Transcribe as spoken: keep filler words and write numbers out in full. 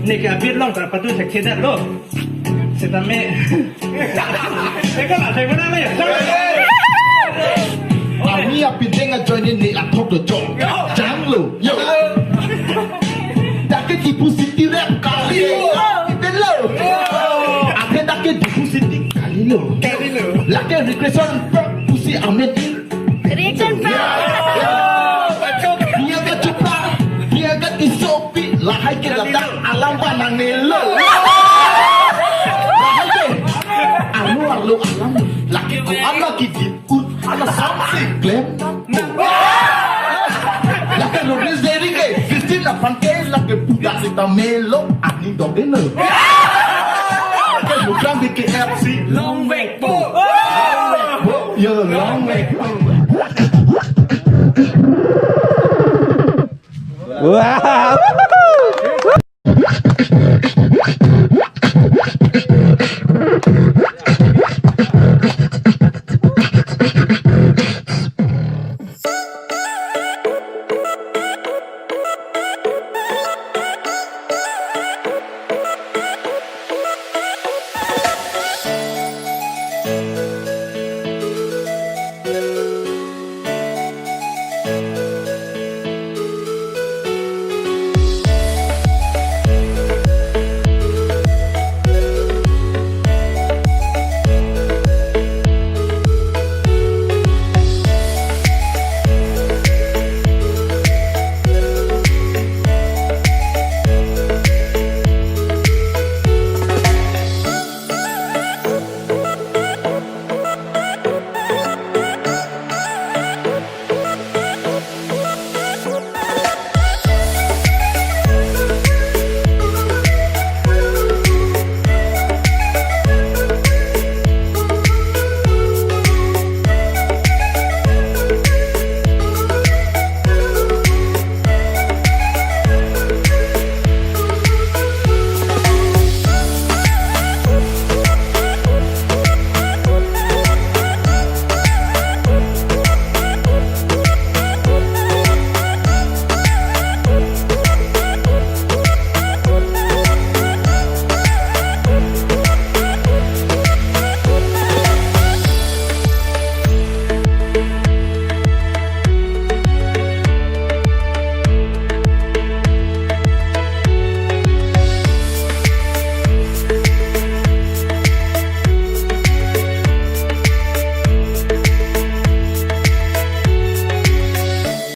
Ne ke abit long ta patu se khedet lo. Setame. Eka la se mana na ya. Army apideng ajoine ne athok do chong. Jang lo. Yo. Dak ke Diphu city rap kali. Ipin lo. Ake dak ke Diphu city kali lo. Kali lo. Lake recreation park pusi amen. Reaction film. Dia ke Chopra, dia ke Tissopi, lahai ke ladak alam ba nangne lo. Lahai ke arlo arlo alam, lake ko-an lake Diphu, ala something klem. Lake lo ris deri ke, fifteen aphan ke lake puda sita melo, ani dok deno. Lake lo klang di K F C. Long way po. Yo, long way po. Wow.